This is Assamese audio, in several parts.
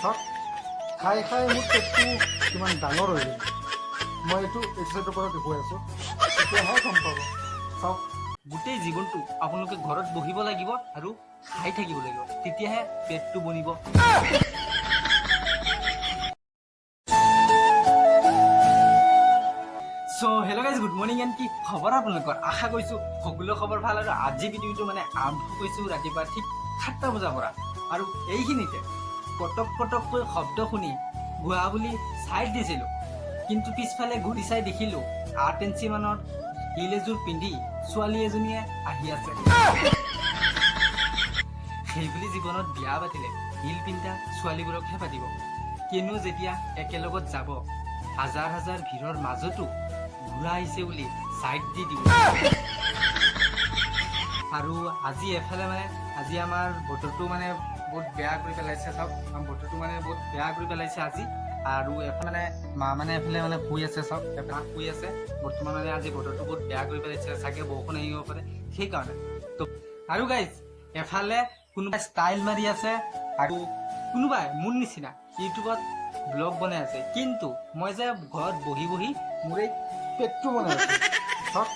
চাওক, খাই খাই মোৰ পেটটো কিমান ডাঙৰ হৈ গ'ল। মই এইটো এইটো চাইডৰ পৰা দেখুৱাই আছোঁ, তেতিয়াহে গম পাব। চাওক। গোটেই জীৱনটো আপোনালোকে ঘৰত বহিব লাগিব আৰু খাই থাকিব লাগিব, তেতিয়াহে পেটটো বনিব। So hello guys, good morning and কি খবৰ আপোনালোকৰ? আশা কৰিছোঁ সকলো খবৰ ভাল। আৰু আজি ভিডিঅ'টো মানে আৰম্ভ কৰিছোঁ ৰাতিপুৱা ঠিক 7টা বজাৰ পৰা। আৰু এইখিনিতে কটক কটককৈ শব্দ শুনি গোৱা বুলি চাইড দিছিলোঁ, কিন্তু পিছফালে ঘূৰি চাই দেখিলোঁ 8 ইঞ্চি মানৰ হিল এযোৰ পিন্ধি ছোৱালী এজনীয়ে আহি আছে। সেইবুলি জীৱনত বিয়া পাতিলে হিল পিন্ধা ছোৱালীবোৰকহে পাতিব। কিয়নো যেতিয়া একেলগত যাব, হাজাৰ হাজাৰ ভিৰৰ মাজতো ঘূৰা আহিছে বুলি চাইড দি দিব। আৰু আজি এফালে মানে আজি আমাৰ বতৰটো মানে বহুত বেয়া কৰি পেলাইছে। চাওক, আমাৰ বতৰটো মানে বহুত বেয়া কৰি পেলাইছে আজি। আৰু এফালে মানে মা মানে এফালে মানে শুই আছে। চাওক, এফালে শুই আছে। বৰ্তমান মানে আজি বতৰটো বহুত বেয়া কৰি পেলাইছে, চাগে বৰষুণ আহিব পাৰে, সেইকাৰণে তো। আৰু গাইজ, এফালে কোনোবাই ষ্টাইল মাৰি আছে আৰু কোনোবাই মোৰ নিচিনা ইউটিউবত ব্লগ বনাই আছে, কিন্তু মই যে ঘৰত বহি বহি মোৰ এই পেটটো বনাই আছোঁ। চাওক,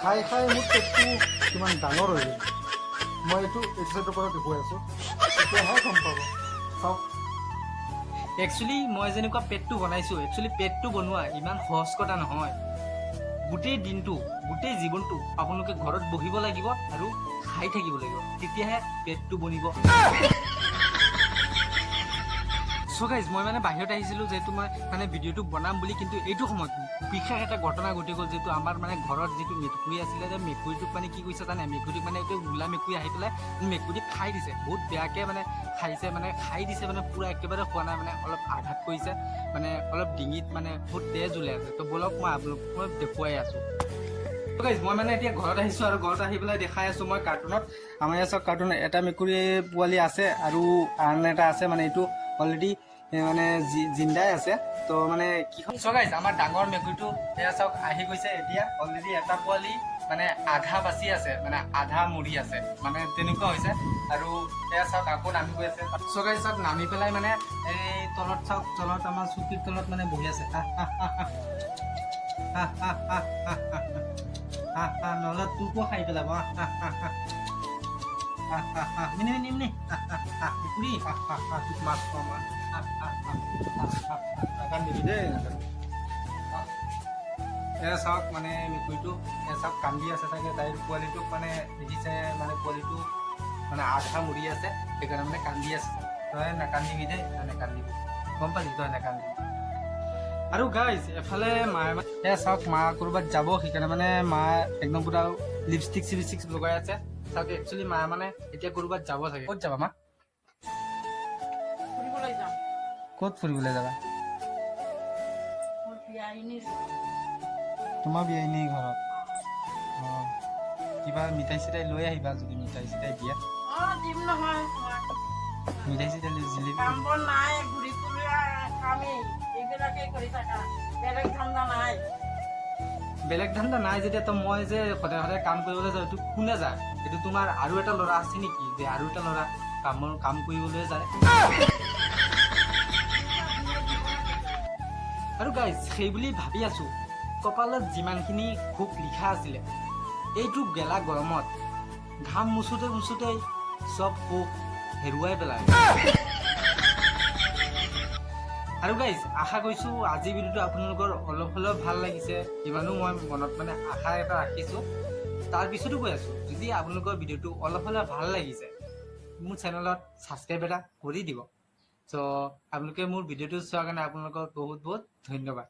খাই খাই মোৰ পেটটো কিমান ডাঙৰ হৈ গ'ল। মই এইটো এইটো চাইডৰ পৰা দেখুৱাই আছোঁ, তেতিয়াহে গম পাব। চাওক। একচুৱেলি মই যেনেকুৱা পেটটো বনাইছোঁ, একচুৱেলি পেটটো বনোৱা ইমান সহজ কথা নহয়। গোটেই দিনটো, গোটেই জীৱনটো আপোনালোকে ঘৰত বহিব লাগিব আৰু খাই থাকিব লাগিব, তেতিয়াহে পেটটো বনিব। চ' গাইজ, মই মানে বাহিৰত আহিছিলোঁ যিহেতু মই মানে ভিডিঅ'টো বনাম বুলি, কিন্তু এইটো সময়ত বিশেষ এটা ঘটনা ঘটি গ'ল। যিটো আমাৰ মানে ঘৰত যিটো মেকুৰী আছিলে যে, মেকুৰীটোক মানে কি কৰিছে জানে? মেকুৰীটোক মানে এইটো গোলা মেকুৰী আহি পেলাই মেকুৰীক খাই দিছে। বহুত বেয়াকৈ মানে খাইছে, মানে খাই দিছে, মানে পূৰা একেবাৰে খোৱা নাই, মানে অলপ আঘাত কৰিছে, মানে অলপ ডিঙিত মানে বহুত তেজ ওলাই আছে। তো ব'লক, মই আপোনালোকক মই দেখুৱাই আছোঁ। গাইজ, মই মানে এতিয়া ঘৰত আহিছোঁ আৰু ঘৰত আহি পেলাই দেখাই আছোঁ মই কাৰ্টুনত। আমাৰ ইয়াত চাওক, কাৰ্টুন এটা মেকুৰী পোৱালি আছে আৰু আন এটা আছে, মানে এইটো অলৰেডি মানে জিন্দাই আছে। তো মানে কি, চ' গাইজ, আমাৰ ডাঙৰ মেকুৰীটো এয়া চাওক, আহি গৈছে। এতিয়া অলৰেডি এটা পোৱালি মানে আধা বাচি আছে, মানে আধা মৰি আছে, মানে তেনেকুৱা হৈছে। আৰু এয়া চাওক, আকৌ নামি গৈ আছে। চ' গাইজ, চাওক, নামি পেলাই মানে এই তলত চাওক, তলত আমাৰ চকীৰ তলত মানে বহি আছে। আহ, আহ, আহ, আহ। আহ, আহ, আহ, আহ, আহ। আহ, আহ, নহ'লে তোকো খাই পেলাব। আহ, আহ, আহ, আহ। আহ, আহ, আহ, মিনি, মিনি, মিনি। আহ, আহ, আহ, মেকুৰী। আহ, আহ, আহ, তোক মাছ খুৱাম। আহ, আহ, আহ, আহ, আহ, আহ, নাকান্দিবি দেই, নাকান্দিবি। আহ। এয়া চাওক, মানে মেকুৰীটো এয়া চাওক, কান্দি আছে চাগে। তাইৰ পোৱালিটোক মানে দেখিছে, মানে পোৱালিটো মানে আধা মৰি আছে, সেইকাৰণে মানে কান্দি আছে। তই নাকান্দিবি দেই, তই নাকান্দিবি, গম পালি? তই নাকান্দিবি। আৰু গাইজ, এফালে মায়ে, এয়া চাওক, মা ক'ৰবাত যাব, সেইকাৰণে মানে মা একদম পুৰা লিপষ্টিক চিপষ্টিক লগাই আছে। চাওক, একচুৱেলি মা মানে এতিয়া ক'ৰবাত যাব চাগে। ক'ত যাবা মা? ফুৰিবলৈ যাম। ক'ত ফুৰিবলৈ যাবা? মোৰ বিয়া এনেই। তোমাৰ বিয়া এনেই ঘৰত। অঁ, কিবা মিঠাই চিঠাই লৈ আহিবা, যদি মিঠাই চিঠাই দিয়া। অ, দিম নহয় তোমাক। মিঠাই চিঠাই লৈ, জিলেপি। কাম বন নাই, ঘূৰি ফুৰা কামেই, এইবিলাকেই কৰি থাকা, বেলেগ ধান্দা নাই। বেলেগ ধান্দা নাই যেতিয়া তো মই যে সদায় সদায় কাম কৰিবলৈ যাওঁ, এইটো কোনে যায়? এইটো তোমাৰ আৰু এটা ল'ৰা আছে নেকি যে আৰু এটা ল'ৰা কাম কৰিবলৈ যায়? আৰু গাইজ, সেইবুলি ভাবি আছোঁ, কপালত যিমানখিনি সুখ লিখা আছিলে, এইটো গেলা গৰমত ঘাম মুচোতে মুচোতে চব সুখ হেৰুৱাই পেলায়। আৰু গাইজ, আশা কৰিছোঁ আজি ভিডিঅ'টো আপোনালোকৰ অলপ হ'লেও ভাল লাগিছে, ইমানো মই মনত মানে আশা এটা ৰাখিছোঁ। তাৰপিছতো কৈ আছোঁ, যদি আপোনালোকৰ ভিডিঅ'টো অলপ হ'লেও ভাল লাগিছে, মোৰ চেনেলত ছাবস্ক্ৰাইব এটা কৰি দিব। চ' আপোনালোকে মোৰ ভিডিঅ'টো চোৱাৰ কাৰণে আপোনালোকক বহুত বহুত ধন্যবাদ।